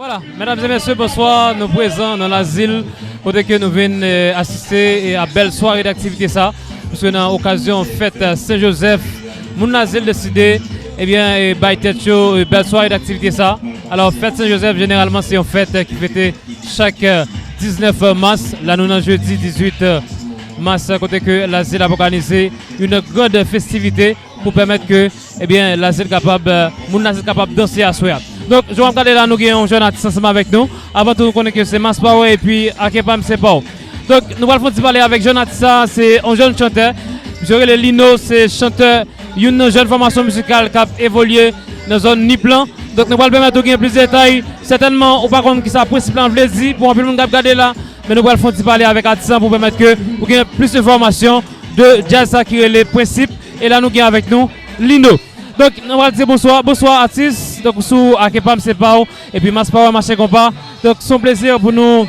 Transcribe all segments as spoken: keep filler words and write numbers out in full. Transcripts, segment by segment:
Voilà, medam e mesye, bonswa. Nou prezan nan Lazil, kote ke nou vin, eh, asiste, eh, a bèl sware daktivite sa. Paske nan okazyon fèt, eh, Sen Jozèf, moun Lazil deside, ebyen, eh, bay tèt yo, eh, bèl sware daktivite sa. Alò, fèt Sen Jozèf, jeneralman, se yon fèt, eh, ki fete chak, eh, diznèf mas. La, nou nan jedi dizuit, eh, mas, kote ke Lazil ap òganize yon gran festivite pou pèmèt ke, ebyen, Lazil kapab, eh, moun Lazil kapab danse aswè a. Donk, jan w ap gade la, nou gen yon jèn atis ansanm avèk nou. Avan tou, nou konnen ke se Mass Power epi Akenpam Se Pa W. Donk, nou pral fè yon ti pale avèk jèn atis sa, se yon jèn chantè. Misye rele Lino, se chantè, youn nan jèn fòmasyon mizikal k ap evolye nan zòn Nip lan. Donk, nou pral pèmèt ou gen plis detay. Sètènman, ou pa konn kisa prensip lan vle di pou anpil moun k ap gade la, men nou pral fè yon ti pale avèk atis lan pou pèmèt ke ou gen plis enfòmasyon de djaz sa ki rele Prensip. E la nou gen avèk nou Lino. Donk, nou pral di bonswa, bonswa atis. Donk, sou Akenpam Se Pa W, epi Mass Power Mache Konpa. Donk, se yon plezi pou nou,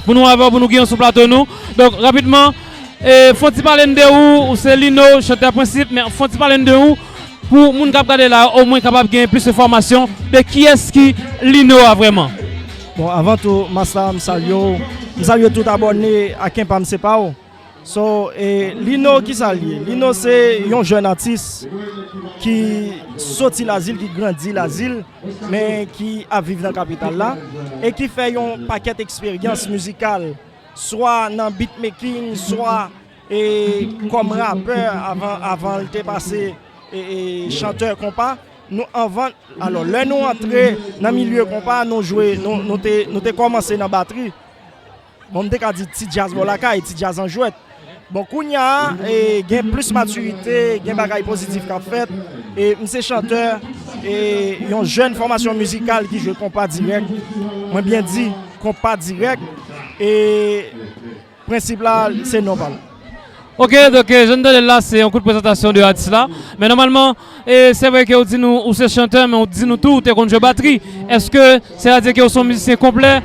pou nou avè w, pou nou gen w sou plato nou. Donk, rapidman, e, fè w ti pale n de ou, ou se Lino, chantè Prensip, men fè w ti pale n de ou, pou moun k ap gade la, omwen kapab gen plis enfòmasyon de kiyès ki Lino a vrèman. Bon, avan tou, Massa, m salye w. M salye tout abòne Akenpam Se Pa W. So, e, Lino, kisa l ye? Lino se yon jèn atis ki soti Lazil, ki grandi Lazil, men ki ap viv nan kapital la, e ki fè yon pakèt eksperyans mizikal, swa nan beatmaking, swa, e, kòm rapè avan, avan l te pase, e, e, chantè konpa. Nou anvan, alò, lè nou antre nan milye konpa, nou jwe, nou, nou te, nou te kòmanse nan batri. Bon, m te ka di ti djaz bò lakay, ti djaz an jwèt. Bon, kounye a, e, gen plis matirite, gen bagay pozitif k ap fèt. E, m se chantè, e, yon jèn fòmasyon mizikal ki jwe konpa dirèk. Mwen byen di, konpa dirèk. E, Prensip la, se non pa l. Ok, donk, eh, jan n tande l la, se yon kout prezantasyon de atis la. Men nòmalman, eh, se vre ke ou di nou, ou se chantè, men ou di nou tou, ou te konn jwe batri. Èske, sètadi ke ou se yon mizisyen konplè?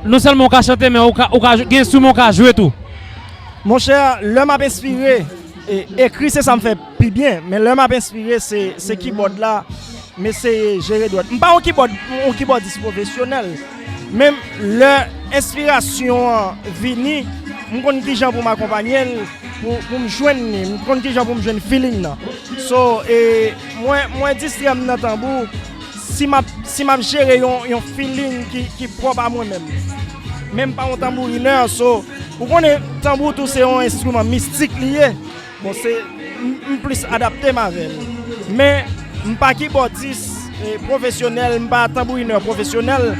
Non sèlman ou ka chante, men ou ka, ou ka, gen enstriman ou ka jwe tou. Monchè, lè m ap enspire, e, ekri se sa m fè pi byen, men lè m ap enspire, se, se kibòd la, m eseye jere dwèt. M pa yon kibòd, yon kibòdis pwofesyonèl, men lè enspirasyon an vini, m konn kijan pou m akonpanye l, pou, pou m jwenn li, m konn kijan pou m jwenn feeling nan. So, e, mwen, mwen distrè m nan tanbou, si m ap, si m ap jere yon, yon feeling ki, ki pwòp a mwen menm. Men m pa yon tanbourinè, so, ou konnen tanbou tou se yon enstriman mistik li ye. Bon, se, m, m plis adapte m avè l. Men, m pa kibòdis, e, pwofesyonèl, m pa tanbourinè pwofesyonèl,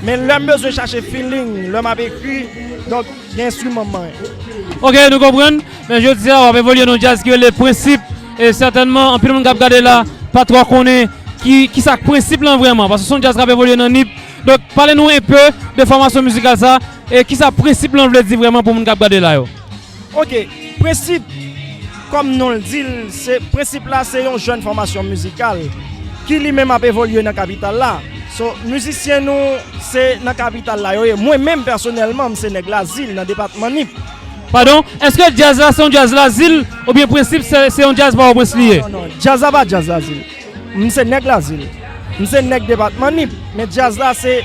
men lè m bezwen chache feeling, lè m ap ekri, donk, gen enstriman m manyen. Ok, nou konprann. Men jodi a, w ap evolye nan djaz ki rele Prensip. E sètènman, anpil moun k ap gade la pa twò konnen ki, kisa k Prensip lan vrèman. Paske se yon djaz k ap evolye nan Nip. Donk, pale nou enpe de fòmasyon mizikal sa. E kisa Prensip lan vle di vrèman pou moun k ap gade la yo? Ok, Prensip, kòm non l di l, se, Prensip la se yon jèn fòmasyon mizikal ki li menm ap evolye nan kapital la. So, mizisyen nou, se nan kapital la yo ye. Mwen menm, pèsonèlman, m se nèg Lazil, nan depatman Nip. Padon, èske djaz la se yon djaz Lazil, oubyen Prensip se, se yon djaz Pòtoprens li ye? Non, non, djaz la pa djaz Lazil. M se nèg Lazil. M se nèg depatman Nip. Men djaz la se,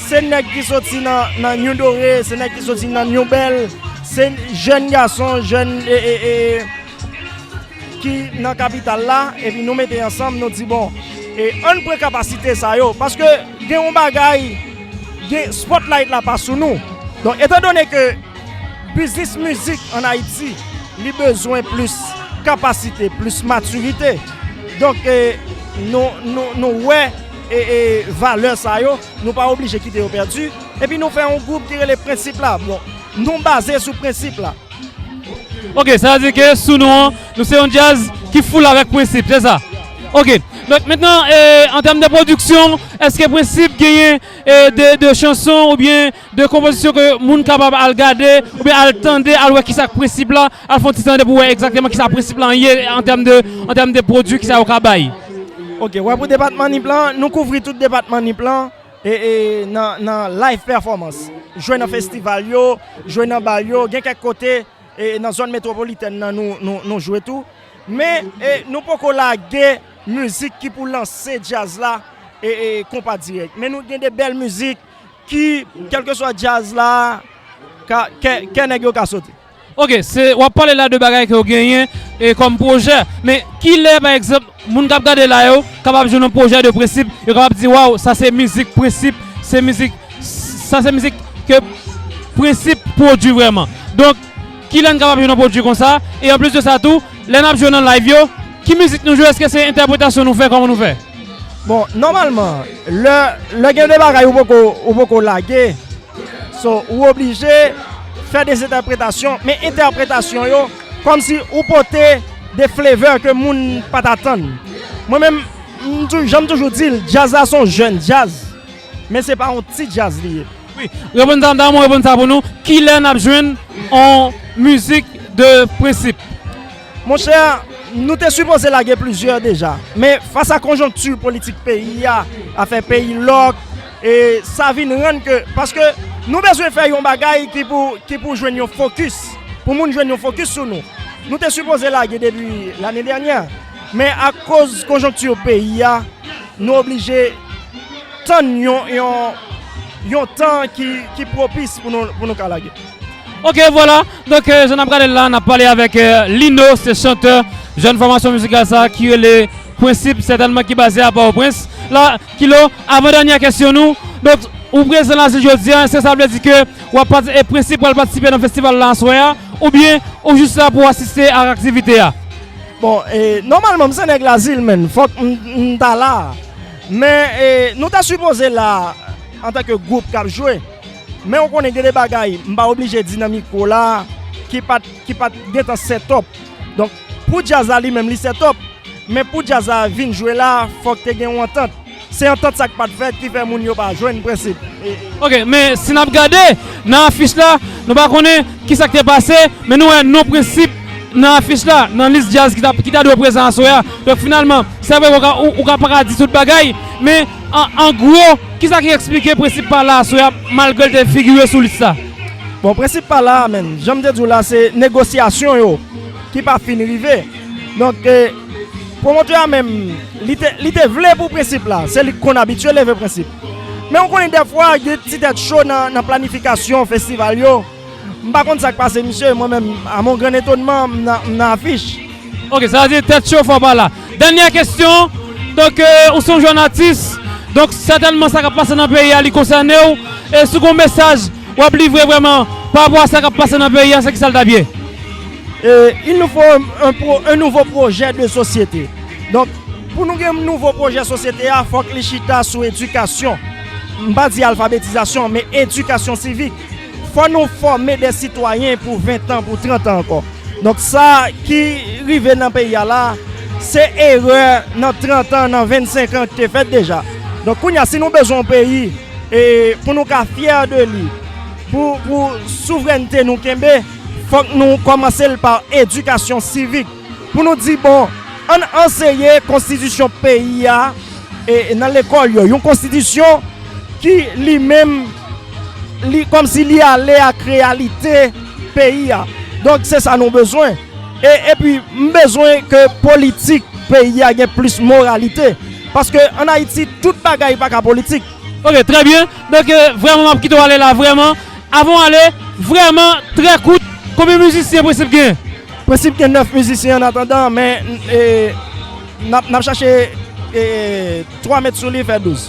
se nèg ki soti nan, nan New Dore, se nèg ki soti nan New Bèl, se jèn gason, jèn, e, e, e, ki nan kapital la, epi nou mete ansanm, nou di, bon, e ann pran kapasite sa yo, paske gen yon bagay, gen spotlight la pa sou nou. Donk, etandone ke biznis mizik ann Ayiti, li bezwen plis kapasite, plis matirite. Donk, e, nou, nou, nou wè, e, e, valè sa yo, nou pa oblije kite yo pèdi. Epi nou fè yon gwoup ki rele Prensip la. Bon, nou baze sou Prensip la. Ok, sa vle di ke sou nou an, nou se yon djaz ki full avèk prensip, se sa? Ok. Donk, mentnan, e, an tèm de pwodiksyon, èske Prensip genyen, e, de, de chanson oubyen de konpozisyon ke moun kapab al gade, oubyen al tande, al wè kisa k Prensip la, al fè yon ti tande pou wè egzakteman kisa Prensip la ye an tèm de, an tèm de pwodui, kisa yo ka bay? Ok, wè pou depatman Nip lan, nou kouvri tout depatman Nip lan, e, e, nan, nan live performance. Jwe nan festival yo, jwe nan bal yo, gen kèk kote, e, nan zòn metwopolitèn nan nou, nou, nou jwe tou. Men, e, nou poko lage mizik ki pou lanse djaz la, e, e, konpa dirèk. Men nou gen de bèl mizik ki, kèlkeswa djaz la, ka, kè, kè nèg yo ka sote. Ok, se, w ap pale la de bagay ke w genyen e, kòm pwojè. Men kilè, pa egzanp, moun k ap gade la yo kapab jwenn yon pwojè de Prensip, yo kapab di, waw, sa se mizik Prensip, se mizik, sa se mizik ke Prensip pwodui vrèman. Donk, kilè n kapab jwenn yon pwodui konsa? E anplis de sa tou, lè n ap jwe nan live yo, ki mizik nou jwe? Èske se entèpretasyon nou fè? Kòman nou fè? Bon, nòmalman, lè, lè gen de bagay ou poko, ou poko lage, so, ou oblije fè de entèpretasyon, men entèpretasyon yo, kòmsi ou pote de flavor ke moun pa t atann. Mwen menm, m tou, jan m toujou di l, djaz la se yon jèn djaz, men se pa yon ti djaz li ye. Wi, reponn sa, m ta renmen reponn sa pou nou. Kilè n ap jwenn on mizik de Prensip? Monchè, nou te sipoze lage plizyè deja. Men fas a konjonkti politik peyi a, afè peyi lòk, e sa vin rann ke, paske nou bezwen fè yon bagay ki pou, ki pou jwenn yon fokis, pou moun jwenn yon fokis sou nou. Nou te sipoze lage depi lane dènyè, men akoz konjonkti peyi a, nou oblije tann yon, yon, yon tan ki, ki pwopis pou nou, pou nou ka lage. Ok, vwala. Donk, euh, jan n ap gade l la, n ap pale avèk, euh, Lino, se chantè jèn fòmasyon mizikal sa ki rele Prensip, sètènman ki baze a Pòtoprens. La, Kilo, avan dènyè kesyon nou, donk, ou prezan Lazil jodi a, èske sa vle di ke w ap pati-, e Prensip pral patisipe nan festival la aswè a, oubyen ou jis la pou w asiste ak aktivite a? Bon, e, nòmalman, m se nèg Lazil, menn. Fòk m, m ta la. Men, e, nou ta sipoze la antanke gwoup k ap jwe. Men ou konnen gen de bagay, m pa oblije di nan mikwo la, ki pa t, ki pa t gentan set up. Donk, pou djaz la li menm, li set up. Men pou djaz la vin jwe la, fòk te gen yon antant. Se antant sa k pa t fèt ki fè moun yo pa jwenn Prensip. E, e. Ok, men si n ap gade nan afich la, nou pa konnen kisa k te pase, men nou wè non Prensip nan afich la, nan lis djaz ki ta, ki ta dwe prezan aswè a. Donk finalman, se vre ou ka, ou, ou ka pa ka di tout bagay, men an, an gwo, kisa ki eksplike Prensip pa la aswè a, malgre l te figire sou lis la? Bon, Prensip pa la, menn. Jan m te di w la, se negosyasyon yo ki pa fin rive. Donk, e, pwomotè a menm, li te, li te vle pou Prensip la. Se li k konn abitye leve Prensip. Men ou konnen dèfwa, gen ti tèt cho nan, nan planifikasyon festival yo. M pa konn sa k pase misye, mwen menm, à mon grand étonnement, m nan, m nan afich. Ok, sa vle di tèt cho fò pa la. Dènyè kesyon, donk, euh, ou se yon jèn atis, donk sètènman sa k ap pase nan peyi a, li konsène w. E si w gen yon mesaj w ap livre vrèman pa rapò a sa k ap pase nan peyi a, se kisa l t ap ye? E, il nous faut un, un pro-, un nouveau projet de société. Donk, pou nou gen nouvo pwojè sosyete a, fòk li chita sou edikasyon. M pa di alfabetizasyon, men edikasyon sivik. Fò nou fòme de sitwayen pou ven tan, pou trant an ankò. Donk, sa ki rive nan peyi a la, se erè nan trant an, nan vennsenk an ki te fèt deja. Donk, kounye a, si nou bezwen yon peyi, e, pou nou ka fyè de li, pou, pou souvrènte nou kenbe, fòk nou kòmanse l pa edikasyon sivik. Pou nou di, bon, ann anseye konstitisyon peyi a, e, e nan lekòl yo. Yon konstitisyon ki li menm, li, kòmsi li ale ak reyalite peyi a. Donk, se sa nou bezwen. E, epi, m bezwen ke politik peyi a gen plis moralite. Paske ann Ayiti, tout bagay pa ka politik. Ok, trè byen. Donk, euh, vrèman, m ap kite w ale la, vrèman. Avan w ale, vrèman, trè kout, konbyen mizisyen Prensip gen? Prensip gen nèf mizisyen an atandan, men, e, n ap, n ap chache, e, twa met sou li, fè douz.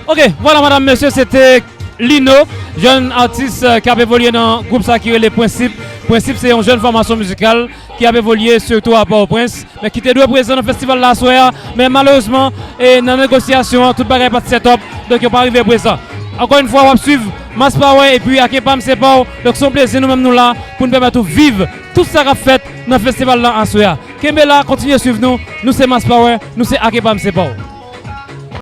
Ok, vwala, madam, mesye, se te Lino, jèn atis, euh, k ap evolye nan gwoup sa ki rele Prensip. Prensip se yon jèn fòmasyon mizikal ki ap evolye sitou a Pòtoprens, men ki te dwe prezan nan festival la aswè a, men malerezman, e nan negosyasyon an, tout bagay pa t set up, donk yo pa rive prezan. Ankò yon fwa, w ap swiv Mass Power epi Ak Enpa M Se Pa W, donk se yon plezi nou menm nou la pou n pèmèt ou viv tout sa k ap fèt nan festival la aswè a. Kenbe la, kontinye swiv nou, nou se Mass Power, nou se Ak Enpa M Se Pa W.